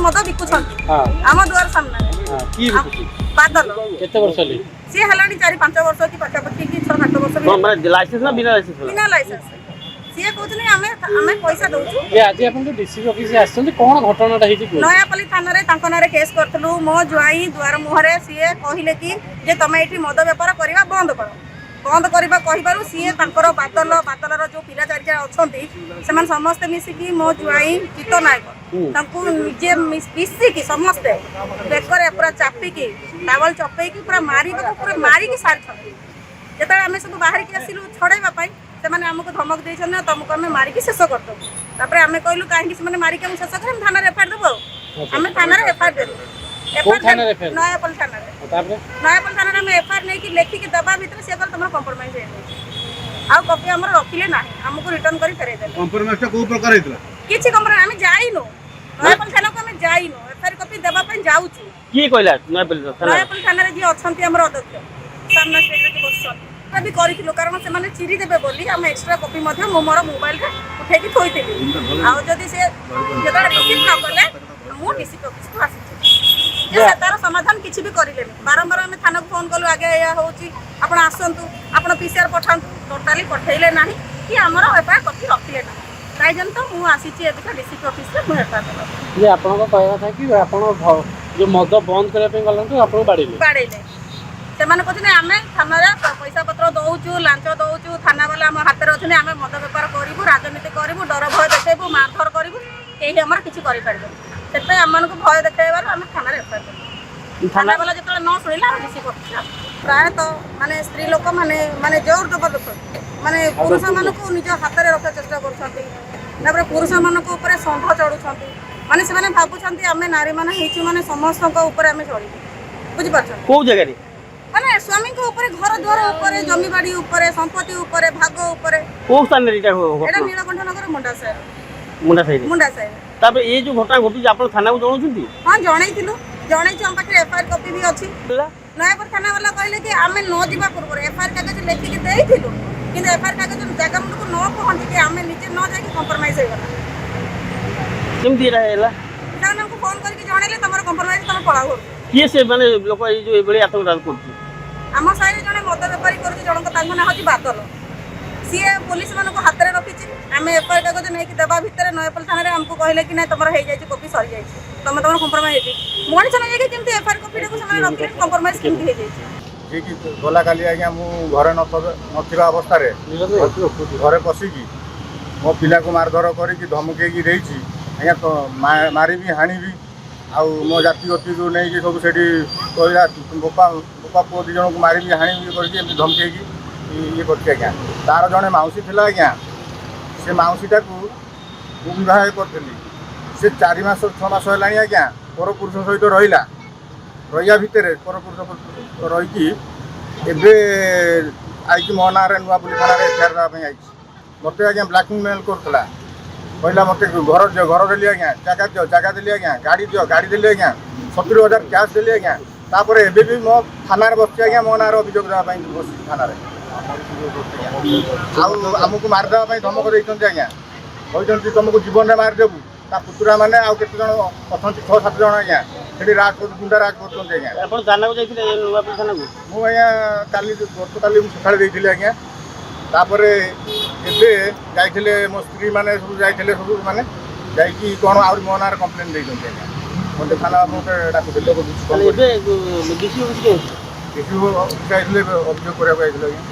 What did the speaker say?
ମଦ ବିକୁଛନ୍ତି ଆମ ଦୁଆର ସାମ୍ନାରେ। କିଏ ବିକୁଛି? ବାଦଲ। କେତେ ବର୍ଷ ହେଲେ? ସିଏ ହେଲାଣି 4-5 ବର୍ଷ କି ପାଖାପାଖି କି 6-7 ବର୍ଷ ବି। କଣ ମାନେ ଲାଇସେନ୍ସ ନା ବିନା ଲାଇସେନ୍ସ? ବିନା ଲାଇସେନ୍ସ। ସିଏ କହୁଛନ୍ତି ଆମେ ପଇସା ଦଉଛୁ। ଯେ ଆଜି ଆପଣ ଯୋଉ ଡିସିପି ଅଫିସ ଆସିଛନ୍ତି, କଣ ଘଟଣାଟା ହେଇଛି କୁହନ୍ତୁ। ନୟାପଲ୍ଲୀ ଥାନାରେ ତାଙ୍କ ନାଁରେ କେସ୍ କରିଥିଲୁ। ମୋ ଜ୍ୱାଇଁ ଦୁଆର ମୁହଁରେ ସିଏ କହିଲେ କି ଯେ ତମେ ଏଇଠି ମଦ ବେପାର କରିବା ବନ୍ଦ କର। ବନ୍ଦ କରିବା କହିବାରୁ ସିଏ ତାଙ୍କର ବାଦଲର ଯୋଉ ପିଲା ଚାରିଟା ଅଛନ୍ତି, ସେମାନେ ସମସ୍ତେ ମିଶିକି ମୋ ଜ୍ୱାଇଁ ଚିତ୍ତ ନାୟକ ତାଙ୍କୁ ନିଜେ ମିଶିକି ସମସ୍ତେ ବେକରେ ପୁରା ଚାପିକି, ଟାୱଲ ଚପେଇକି ପୁରା ମାରିବାକୁ, ପୁରା ମାରିକି ସାରିଛନ୍ତି। ଯେତେବେଳେ ଆମେ ସବୁ ବାହାରିକି ଆସିଲୁ ଛଡ଼େଇବା ପାଇଁ, ସେମାନେ ଆମକୁ ଧମକ ଦେଇଛନ୍ତି ନା ତମକୁ ଆମେ ମାରିକି ଶେଷ କରିଦେବୁ। ତାପରେ ଆମେ କହିଲୁ, କାହିଁକି ସେମାନେ ମାରିକି ଆମକୁ ଶେଷ କରିବେ? ଆମେ ଥାନାରେ ଏଫଆଇଆର ଦେବୁ। ଆଉ ଆମେ ଥାନାରେ ଏଫଆଇଆର ଦେଲୁ। କୋଉ ଥାନାରେ FIR? Nayapalli ଥାନାରେ। ଆଉ ତାପରେ? ନୟାପଲ୍ଲୀ ଥାନାରେ ଆମେ ଏଫଆଇଆର ନେଇକି ଲେଖିକି ଦେବା ଭିତରେ ସିଏ କହିଲେ, ତମର କମ୍ପ୍ରମାଇଜ ହେଇଯାଇଛି। ଆଉ କପି ଆମର ରଖିଲେ ନାହିଁ, ଆମକୁ ରିଟର୍ନ କରି ଫେରେଇ ଦେଲେ। କମ୍ପ୍ରମାଇଜଟା କୋଉ ପ୍ରକାର ହେଇଥିଲା? କିଛି କମ୍ପ୍ରମାଇଜ, ଆମେ ଯାଇନୁ ନୟାପଲ୍ଲୀ ଥାନାକୁ, ଆମେ ଯାଇନୁ। ଏଫଆଇଆର କପି ଦେବା ପାଇଁ ଯାଉଛୁ। କିଏ କହିଲା ନୟାପଲ୍ଲୀ ଥାନା? ନୟାପଲ୍ଲୀ ଥାନାରେ ଯିଏ ଅଛନ୍ତି ଆମର ଅଧ୍ୟକ୍ଷ, ସାମ୍ନା ଷ୍ଟେଜରେ ଯିଏ ବସୁଛନ୍ତି। ବି କରିଥିଲୁ, କାରଣ ସେମାନେ ଚିରି ଦେବେ ବୋଲି ଆମେ ଏକ୍ସଟ୍ରା କପି ମଧ୍ୟ ମୁଁ ମୋର ମୋବାଇଲରେ ଉଠେଇକି ଥୋଇଥିଲି। ଆଉ ଯଦି ସେ ଯେତେବେଳେ ରିସିଭ୍ ନ କଲେ, ମୁଁ ଡିସିପି ଅଫିସକୁ ଆସିଛି ଯେ ସେ ତାର ସମାଧାନ କିଛି ବି କରିଲେନି। ବାରମ୍ବାର ଆମେ ଥାନାକୁ ଫୋନ୍ କଲୁ, ଆଜ୍ଞା ଏଇଆ ହେଉଛି, ଆପଣ ଆସନ୍ତୁ, ଆପଣ ପିସିଆର ପଠାନ୍ତୁ। ଟୋଟାଲି ପଠେଇଲେ ନାହିଁ କି ଆମର ଏଫଆଇଆର କପି ରଖିଲେ ନାହିଁ। ତାଇ ଜন্য ତ ମୁଁ ଆସିଛି ଏବେକା ଡିସିପି ଅଫିସରେ ମୁଁ ଏଫଆଇଆର ଦେବାକୁ। ଯେ ଆପଣଙ୍କ କହିବା କଥା କି ଆପଣ ଯୋଉ ମଦ ବନ୍ଦ କରିବା ପାଇଁ ଗଲାଠୁ ଆପଣଙ୍କୁ ବାଡେଇଲେ? ବାଡ଼େଇଲେ। ସେମାନେ କହୁଛନ୍ତି ଆମେ ଥାନାରେ ପଇସା ପତ୍ର ଦଉଛୁ, ଲାଞ୍ଚ ଦଉଛୁ, ଥାନା ବାଲା ଆମ ହାତରେ ଅଛନ୍ତି, ଆମେ ମଦ ବେପାର କରିବୁ, ରାଜନୀତି କରିବୁ, ଡର ଭୟ ଦେଖେଇବୁ, ମାରଧର କରିବୁ, କେହି ଆମର କିଛି କରିପାରିବେନି। ସେଥିପାଇଁ ଆମମାନଙ୍କୁ ଭୟ ଦେଖେଇବାରୁ ଆମେ ଥାନାରେ ଏଫଆଇଆର କଲୁ। ଥାନା ବାଲା ଯେତେବେଳେ ନ ଶୁଣିଲା, ଆମେ ଡିସିପି ଅଫିସ। ପ୍ରାୟତଃ ମାନେ ସ୍ତ୍ରୀ ଲୋକମାନେ ମାନେ ଜୋର ଜବରଦସ୍ତ ମାନେ ପୁରୁଷମାନଙ୍କୁ ନିଜ ହାତରେ ରଖିବାକୁ ଚେଷ୍ଟା କରୁଛନ୍ତି। ତାପରେ ପୁରୁଷମାନଙ୍କ ଉପରେ ଷଣ୍ଢ ଚଢୁଛନ୍ତି। ମାନେ ସେମାନେ ଭାବୁଛନ୍ତି ଆମେ ନାରୀମାନେ ହେଇଛୁ ମାନେ ସମସ୍ତଙ୍କ ଉପରେ ଆମେ ଚଢିବୁ, ବୁଝିପାରୁଛନ୍ତି? କୋଉ ଜାଗାରେ? ମାନେ ସ୍ୱାମୀଙ୍କ ଉପରେ, ଘର ଦ୍ୱାର ଉପରେ, ଜମିବାଡ଼ି ଉପରେ, ସମ୍ପତ୍ତି ଉପରେ, ଭାଗ ଉପରେ। କୋଉ ସ୍ଥାନରେ ଏଇଟା ଏଇଟା ଘଟଣା? ନୀଳକଣ୍ଠ ନଗର, ମୁଣ୍ଡା ସାହି। ମୁଣ୍ଡା ସାହିରେ? ମୁଣ୍ଡା ସାହି। ତାପରେ ଏଇ ଯୋଉ ଘଟଣା ଘଟୁଛି, ଆପଣ ଥାନାକୁ ଜଣାଉଛନ୍ତି? ହଁ, ଜଣେଇଥିଲୁ, ଜଣେଇଛୁ। ଆମ ପାଖରେ ଏଫଆଇଆର କପି ବି ଅଛି। ହେଲା। ନୟାଗଡ଼ ଥାନା ବାଲା କହିଲେ କି ଆମେ ନ ଯିବା ପୂର୍ବରୁ ଏଫଆଇଆର କାଗଜ ଲେଖିକି ଦେଇଥିଲୁ, କିନ୍ତୁ ଏଫଆଇଆର କାଗଜ ଜାଗା ମୁଣ୍ଡକୁ ନ ପହଞ୍ଚିକି, ଆମେ ନିଜେ ନ ଯାଇକି କମ୍ପ୍ରମାଇଜ ହେଇଗଲା। କେମିତି ଏଇଟା ହେଲା? ସେମାନେ ଆମକୁ ଫୋନ କରିକି ଜଣେଇଲେ, ତମର କମ୍ପ୍ରମାଇଜ, ତମେ ପଳାଅ ଘରକୁ। କିଏ ସେ ମାନେ ଲୋକ, ଏଇ ଯୋଉ ଏଭଳି ଆତଙ୍କରାଜ କରୁଛି? ଆମ ସାହିରେ ଜଣେ ମଦ ବେପାରୀ କରୁଛି ଜଣଙ୍କ, ତାଙ୍କ ନାଁ ହେଉଛି ବାଦଲ। ସିଏ ପୋଲିସ ମାନଙ୍କୁ ହାତରେ ରଖିଛି। ଆମେ ଏଫଆଇଆର କାଗଜ ନେଇକି ଦେବା ଭିତରେ ନୟାପଲ୍ଲୀ ଥାନାରେ ଆମକୁ କହିଲେ କି ନାଇଁ, ତମର ହେଇଯାଇଛି, କପି ସରିଯାଇଛି, ତମର କମ୍ପ୍ରମାଇଜ ହେଇଛି। ମଣିଷ ନ ଯାଇକି କେମିତି ଏଫଆଇଆର କପିଟାକୁ ସେମାନେ ରଖିଲେ? କମ୍ପ୍ରମାଇଜ କେମିତି ହେଇଯାଇଛି? ଯିଏକି ଗଲା କାଲି ଆଜ୍ଞା, ମୁଁ ଘରେ ନଥିବା ଅବସ୍ଥାରେ ଘରେ ପଶିକି ମୋ ପିଲାକୁ ମାରଧର କରିକି ଧମକେଇକି ଦେଇଛି ଆଜ୍ଞା, ତ ମାରିବି, ହାଣିବି, ଆଉ ମୋ ଜାତି ଗତିକୁ ନେଇକି ସବୁ ସେଠି କହିଲା, ବୋପା ବୋପା ପୁଅ ଦୁଇ ଜଣଙ୍କୁ ମାରିବି, ହାଣିବି କରିକି ଏମିତି ଧମକେଇକି ଇଏ କରିଛି ଆଜ୍ଞା। ତାର ଜଣେ ମାଉସୀ ଥିଲା ଆଜ୍ଞା, ସେ ମାଉସୀଟାକୁ ମୁଁ ବିବାହ କରିଥିଲି। ସେ 4 ମାସ 6 ମାସ ହେଲାଣି ଆଜ୍ଞା ପରପୁରୁଷ ସହିତ ରହିଲା। ରହିବା ଭିତରେ ପରପୁରୁଷ ରହିକି ଏବେ ଆଇଛି ମୋ ନାଁରେ ନୂଆପଲ୍ଲୀ ଥାନାରେ ଏଫଆଇଆର ଦେବା ପାଇଁ ଆଇଛି। ମୋତେ ଆଜ୍ଞା ବ୍ଲାକମେଲ୍ କରୁଥିଲା। କହିଲା, ମୋତେ ଘର ଦିଅ, ଘର ଦେଲି ଆଜ୍ଞା, ଜାଗା ଦିଅ, ଜାଗା ଦେଲି ଆଜ୍ଞା, ଗାଡ଼ି ଦିଅ, ଗାଡ଼ି ଦେଲି ଆଜ୍ଞା, 70,000 କ୍ୟାସ୍ ଦେଲି ଆଜ୍ଞା। ତାପରେ ଏବେ ବି ମୋ ଥାନାରେ ବସିଛି ଆଜ୍ଞା, ମୋ ନାଁରେ ଅଭିଯୋଗ ଦେବା ପାଇଁ ବସିଛି ଥାନାରେ। ଆଉ ଆମକୁ ମାରିଦେବା ପାଇଁ ଧମକ ଦେଇଛନ୍ତି ଆଜ୍ଞା। କହିଛନ୍ତି ତମକୁ ଜୀବନରେ ମାରିଦେବୁ। ତା ପୁତୁରା ମାନେ ଆଉ କେତେ ଜଣ ଅଛନ୍ତି, 6-7 ଜଣ ଆଜ୍ଞା, ସେଠି ରାଜ ଗୁଣ୍ଡା ରାଜ କରୁଛନ୍ତି ଆଜ୍ଞା। ଆପଣ ଥାନାକୁ ଯାଇଥିଲେ, ନୂଆପଲ୍ଲୀ ଥାନାକୁ? ମୁଁ ଆଜ୍ଞା କାଲି, ଗତକାଲି ମୁଁ ସକାଳେ ଦେଇଥିଲି ଆଜ୍ଞା। ତାପରେ ଏବେ ଯାଇଥିଲେ, ମୋ ସ୍ତ୍ରୀ ମାନେ ସବୁ ଯାଇଥିଲେ। ସବୁ ମାନେ ଯାଇକି କ'ଣ ଆହୁରି ମୋ ନାଁରେ କମ୍ପ୍ଲେନ୍ ଦେଇଛନ୍ତି ଆଜ୍ଞା। ମୋତେ ଥାନା ମୋତେ ଡାକୁଥିଲେ। ତାହେଲେ ଏବେ ଡିସି ଅଫିସ କେମିତି? ଡିସି ଅଫିସ ଯାଇଥିଲେ, ଏବେ ଅଭିଯୋଗ କରିବାକୁ ଯାଇଥିଲେ ଆଜ୍ଞା।